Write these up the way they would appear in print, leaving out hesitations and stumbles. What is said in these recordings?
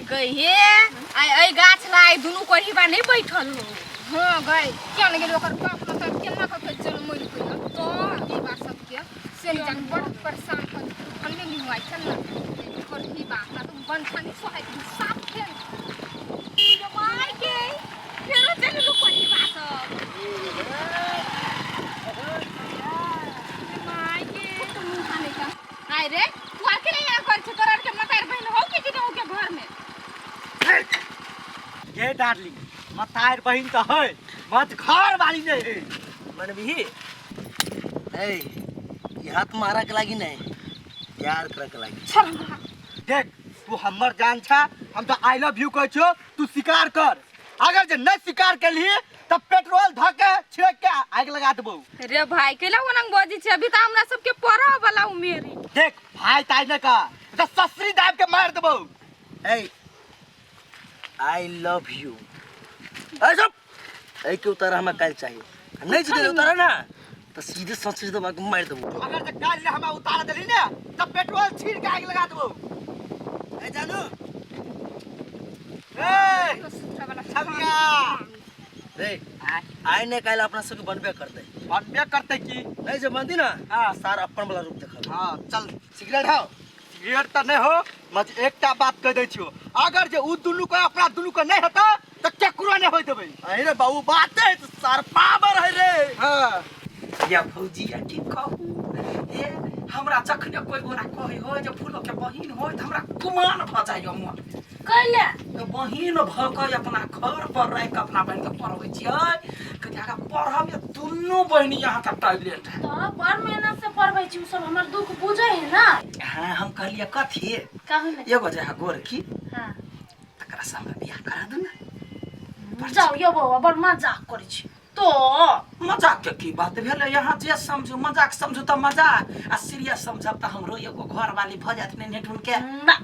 गई हे आइ एहि गाछ ला आइ दुनू कोढ़ीबा नहि बैठल हो। हाँ गई, किया नहि गेलै ओकर बाप मतलब केना कऽ के जन्मैल होइए तो ई बात सबके से नहि जान, बड़ परेशान कर खनबे नहि हुआ। चल ने कोढ़ीबा, हमरा तऽ बनठानी सोहाइत साफ फेर माय के फेरो चलि गेलौ कोढ़ीबा सब। माय के तऽ मुँह हानै का। आइ रे तू आर के नहीं कर छे, तोरा आर के मतार बहन हो के कि हो के घर में? गे डार्लिंग, मतार बहिन तो है मत घर वाली नहीं है। मनबिही ए, ई हाथ मारा के लागी नहीं, प्यार करे के लागी। छोड़ हमरा। देख तू हमर जान छा, हम तो I love you कहै छो, तू स्वीकार कर। अगर जे नहीं स्वीकार केलही तब पेट्रोल धऽ के छिड़क के आगि लगा देबौ। रे भाई केला ओनंग बजै छै, अभी तऽ हमरा सबके पढ़ऽ वाला उमेर है। देख भाई ताई ने का तऽ ससरी दाब के मार देबौ। ए I love you. ए चुप, ए के उतारा हमरा काल्हि चाहिए, नहीं जे उतारा ना तो सीधे ससरी दबा के मार देबौ। अगर जे काल्हि ने हमरा उतारा देली ने तब पेट्रोल छीन के आगि लगा देबौ। ए जानू। ए छबिया रे आइ ने काल्हि अपना सबके बनबे करतै। बनबे करतै की? नहीं जे बनती ना। हाँ। सार अपन वाला रूप देखब। हाँ चल सिगरेट हो। सिगरेट तऽ नहि हो, मत एकटा बात कहि दै छियौ, अगर जे उ दुनू के अपना दुनू के नहि हेतै तऽ केकरो नहि होय देबै। अरे बाबू बाते है तो सार पावर है रे। हाँ। या भौजी या की कहू, हे हमरा जखने कोई गोरा कहै हो जे फूलो के बहिन हो त हमरा गुमान भ जाइयो मन। कैले? तो बहिन भ के अपना घर पर रह के अपना बहिन के पढ़बै छियै, कथी आगा पढ़ऽ में दुनू बहिनी यहाँ के टैलेंट है। तो बड़ मेहनत से पढ़बै छी, उ सब हमर दुख बुझै है ना। हाँ हम कहलियै कथी? कहू ने। एगो जे है गोरकी। हाँ। तकरा से हमरा बियाह करा दू ना। जाओ यो बौआ, बड़ मजाक करै छी तो। मजाक के की बात भेलै? यहाँ जे समझू मजाक समझू तऽ मजाक, आ सीरियस समझब तऽ हमरो एगो घर वाली भऽ जायत ने नेटुन के। ना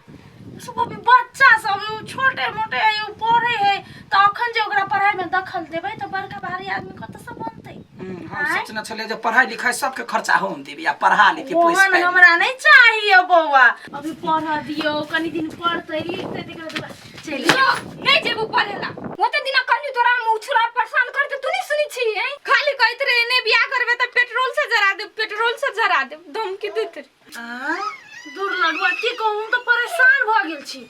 सब अभी बच्चा सब उ छोटे मोटे है, उ पढ़े है, तऽ अखन जे ओकरा पढ़ाई में दखल देबै तऽ बड़का भारी आदमी कतऽ से बनतै? हम आँय? सोचने छलियै जे पढ़ाई लिखाई सबके खर्चा हम देबै आ पढ़ा लिख के पैसा ओहन पाबि हमरा नहीं चाहिए बौआ, अभी पढ़ दियौ, कनी दिन पढ़तै लिखतै तकर बाद चलि जो नहीं जेबू पढ़ेला। ओते दिना कहली तोरा हम उछुरा परेशान करते, तू नहीं सुनी छी हैं? खाली कहैत रहे ने बियाह करबे त पेट्रोल से जरा देब, पेट्रोल से जरा देब, धमकी दैत रहे। आँय? दूर लडुआ की कहू, हम तऽ परेशान भऽ गेल छी।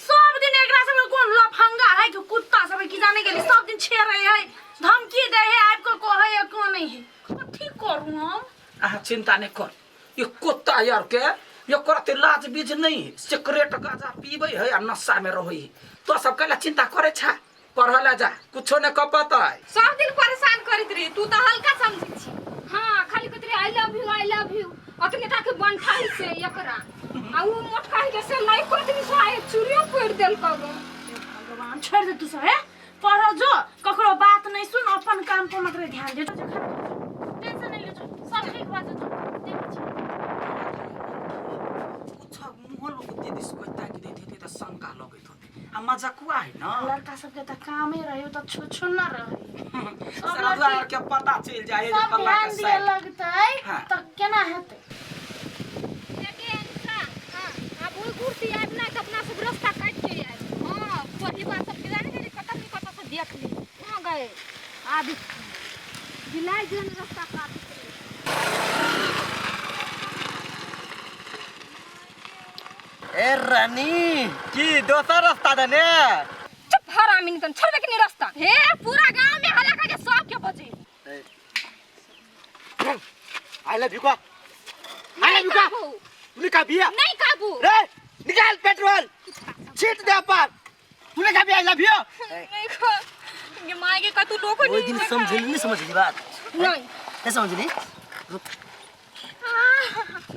सब दिन एकरा सबके कोन लफंगा है कि कुत्ता सब है कि जाने गेली, सब दिन छेड़े है, धमकी दे है, आबि कऽ कहै है कनै है, कथी करू हम? अहाँ चिंता नहीं कर, ये कुत्ता यार के ये करते लाज बीज नहीं है, सिगरेट गांजा पीबै है आ नशा में रहै है, तो सब कैला चिंता करे छा? पढ़ ला जा, कुछो ने कह पता है। सब दिन परेशान करैत रही, तू तऽ हल्का समझै छी। हाँ खाली कहैत रही I love you I love you, अतने टा के बनठाई से एकरा आ उ मोटकाई के से नहीं कोई दिन सोहाय चूड़ियो फोड़ देलकौ गे। भगवान छोड़ दे तू सब, हे पढ़ जो, ककरो बात नहीं सुन, अपन काम पर मात्र ध्यान दे, जो टेंशन नहीं ले, जो सब ठीक भऽ जेतौ, देखै छी। कुछ मुँह लोग दे दिस कोई ताकि देते थे तऽ शंका लगैत होते आ मजाकुआ है ना। लड़का सबके तऽ कामे रहे तऽ छुछुन्नर रहे, सब सरदुआ लड़की आर के पता चलि जाइ है जे सब फल्ला के ध्यान दिए साइड। लगतै। हाँ। तऽ केना हेतै? गे अनिता, हाँ आब ओहि कुर्सी आबि ना तऽ अपना सब रास्ता काटि के आबि। हाँ पढ़ी बात सबके जाने गेली कतऽ नहीं कतऽ से देख ली। हाँ गए आबि बिलाइ जेहन रास्ता काटि। ए रानी की दोसर रास्ता देने? चुप हरामी निकन, छोड़बे कि नहीं रास्ता? हे पूरा गांव में हल्ला करके सबके बजे। I love you का, I love you का, तूने का बिया नहीं काबू रे, निकाल पेट्रोल छीट दे पर, तूने का बिया I love you. नहीं खा ये माय के कतू लोको ओहि नहीं दिन समझली नहीं समझली बात? नहीं नहीं समझली। रुक।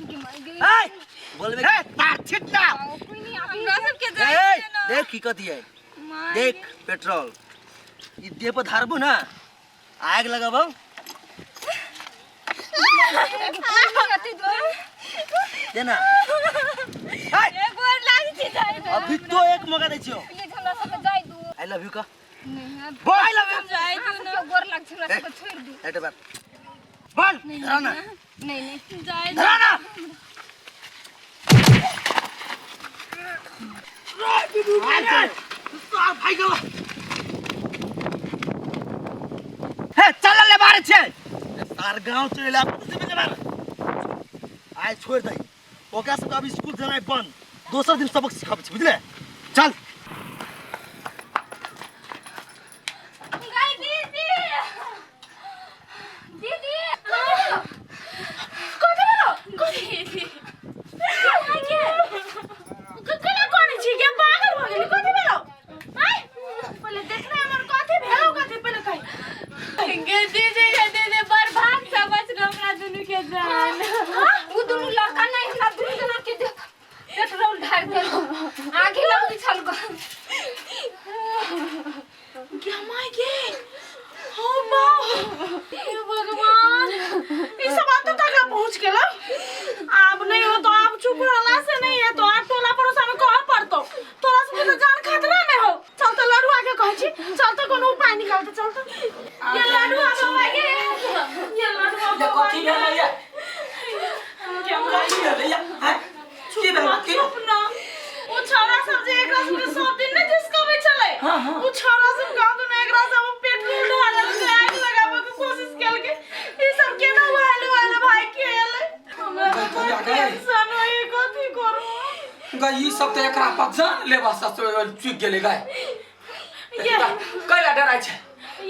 गे माय गे। ए बोलबे रे तार छीट ना। हमरा सबके ए जाय के ना। देख की कथी है, माय देख पेट्रोल ई देह पर धारबू ना, आग लगाबो। अति दूर दे ना। ए गोर लागी छी जाय दे। अभी तो एक मौका दै छियौ। प्लीज हमरा सबके जाय दू। I love you का नहीं बोल I love you. जाय अहाँ दू ना। सबके गोर लाग छै, हमरा सबके छोड़ि दू। एक बार बोल धरा ना। नहीं नहीं जाय दू। धरा ना। सार भाई गेल। हे चल ले मारे छे। सार गांव चले ला जेबे मार। आइ छोड़ दे ओकरा सबके, अभी स्कूल जेनाइ बंद, दोसर दिन सबक सिखाबै छी, बुझले? चल। गई दीदी, दीदी कथी भेलो? कथी केना कोनी छी गे? पागल भऽ गेली? कथी भेलो? आय पहिले देखने हमर कथी भेलो, कथी पहिले कही। गे दीदी, गे दीदी, बर्बाद समझ लो हमरा दुनू के जान। उ दुनू लड़का नहीं, हमरा दुनू जना के देख पेट्रोल ढार देल, आगे लग छल गो। गे माय गे, हो बाप, हे भगवान, ई सब बात तक पहुंच गेल। आब नहीं हो तो आब चुप रहला से नहीं है तो आब टोला पड़ोसा में कह पड़तो, तोरा सब के तो जान खतरा में हो। चल तो लड़ुआ के कहै छी, चल तो कोनो उपाय निकालते। चल तो ये लड़ुआ बाबा गे, ये लड़ुआ ये बाबा। कथी भेलै ये? कथी भेलै ये? हैं? की भेलै? की? चुप ना। उ छौड़ा सब जे एकरा सबके सब दिन ने जिसकबै छलै, हाँ, हाँ। उ छौड़ा सब गाँव दुनू एकरा सब पेट्रोल ढारल के आगि लगाबे के कोशिश केलकै। ई सब केना भाइल भाइल भाई के एलै, हमरा तऽ बड़ टेंशन होइए, कथी करू? गई ई सब तऽ एकरा पर जान लेबा से चुक गेलै। गाय ये कैला डराइ छै?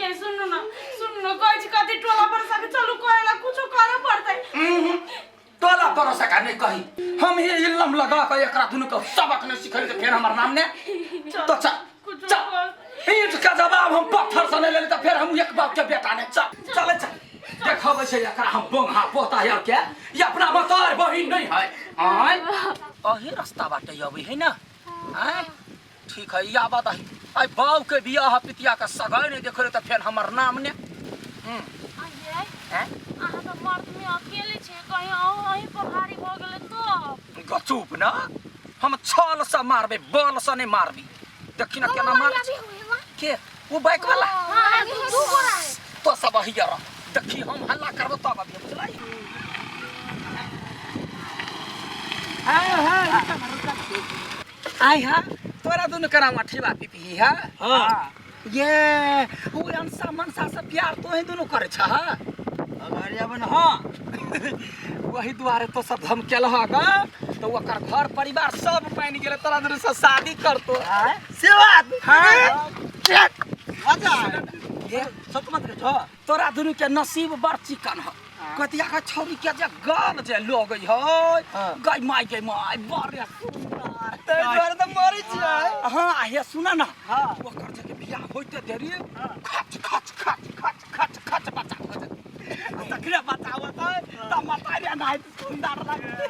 ये सुनू ना, सुनू ना, कहै छी कथी टोला पर सके चलू करेला, कुछो करे पड़तै। टोला पड़ोसा का नहीं कही, हम ही इल्लम लगा के एकरा दुनू के सबक नहीं सिखैली तऽ फेर हमर नाम ने तो चल। कुछो चल। कर। ईंट के जवाब हम पत्थर से नहीं लेली तऽ फेर हम एक बाप के बेटा नहीं। चल चल चल, देखबै छै एकरा हम बोंगा पोता यार के, ये अपना मतार बहिन नहीं है। आय अही रास्ता बाटे अबै है ना? आय ठीक है, या बात है। आइ बाप के बियाह पितिया के सगाई नहीं देखले तऽ फेर हमर नाम ने। आइए। हैं? अहाँ तऽ मर्द में अकेले छी, कहीं अहूँ अहीं पर भारी भऽ गेलै तो? गचुप ना, हम छल से मारबे, बल से नहीं मारबी। देखी ना केना मार के वो बाइक वाला। हाँ, दू गोरा है। तो सब अही रह, देखी हम हल्ला करबो तब अभी बुझलाई। आय हा तोरा दुनु करा मठीबा पिपही हा। हाँ। ये उ अंसा मनसा से प्यार तो ही दुनु करे छ हा? अगर अपन हाँ। वही दुआरे तो सब धमकेल हा गा, तो ओकर घर परिवार सब बनि गेलै, तोरा दुनु से शादी करतो। से बात? हाँ। अच्छा। ये सच मत के छ? तोरा दुनु के नसीब बड़ चिकन ह। कतिया के छौरी के जे गाल जे लगै है, हाँ। गई माय गई माय, बड़ सुंदर। तै दुआरे तऽ मरै छियै। हाँ, हे सुन ना। हाँ। ओकर जे के बियाह होइते देरी खच खच खच खच खच खच बच्चा हो जेतै, तकरे बच्चा होतै तऽ मतारी नाहित सुंदर लगतै,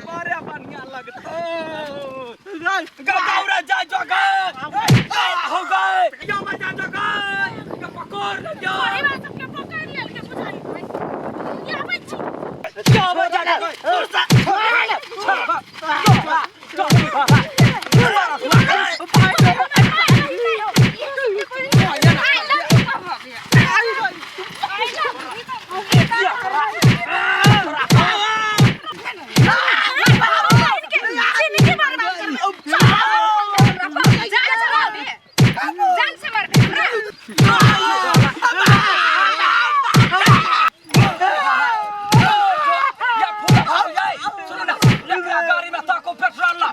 बड़े बढ़िया लगतै। गौरा जा जो गए हो गए यो मजा जो गए यो पकड़ ले यो। परिवार सबके पकड़ लेलकै बुझाइ ये आबै छी। यो मजा गए। जिंदगी बर्बाद करबै। जान से मारबे, जान से मारबे हमरा। या फूला भाग जाए, सुनो ना, एकरा गाड़ी में ताको, पेट्रोल ला,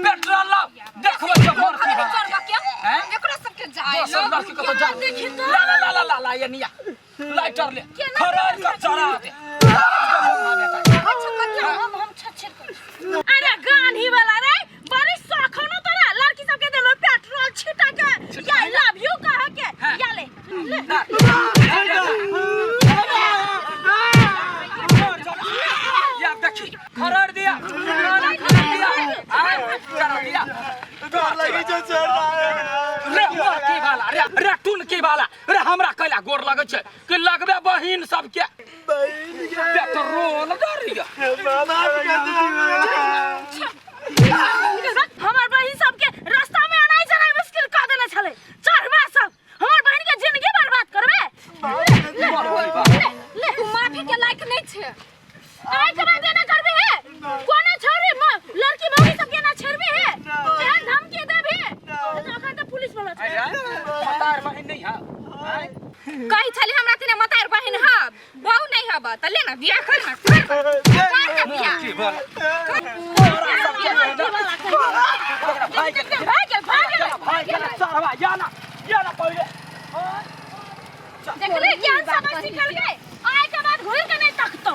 पेट्रोल ला, देखबै जे मर की बात। करबा के हैं? एकरा सबके जाय। दोसर लड़की के तो जा ला ला ला ला ला ला, ये निया लाइटर ले, खरोड़ के चढ़ा दे। अच्छा कथी हम छछेर कर। अरे गांधी वाला रे, बड़ी शौक हो ना तोरा लड़की सबके देह में पेट्रोल छिटा के या I love you कह के। हाँ। या ले ले। या देखी, खरोड़ दिया, खरोड़ दिया, आए चढ़ा दिया। लगी छौ छोड़। रे की वाला रे, रे टुन की वाला रे, हमरा कैला गोर लगै छै कि लगबे बहिन सबके पेट्रोल डरिया। हमर बहिन सबके रास्ता में आनाइ जनाइ मुश्किल कऽ देने छलै। चढ़बा सब हमर बहिन के जिंदगी बर्बाद करबे। ले ले ले। तू माफी के लायक नहीं छे। आइ के बाद एना करबे हे? कोनो छोरी लड़की मौगी सबके एना छेड़बे हे? कही छली हमरा तिने मतार बहिन हब बहु नहीं हब त ले ना बियाह कर ना कर कर ना बियाह। भाई भाग गेल भाग गेल। भाई सारवा या ना या ना पहिले। देखले ज्ञान समझ निकल गए, आय के बाद घुर के नहीं तकतो।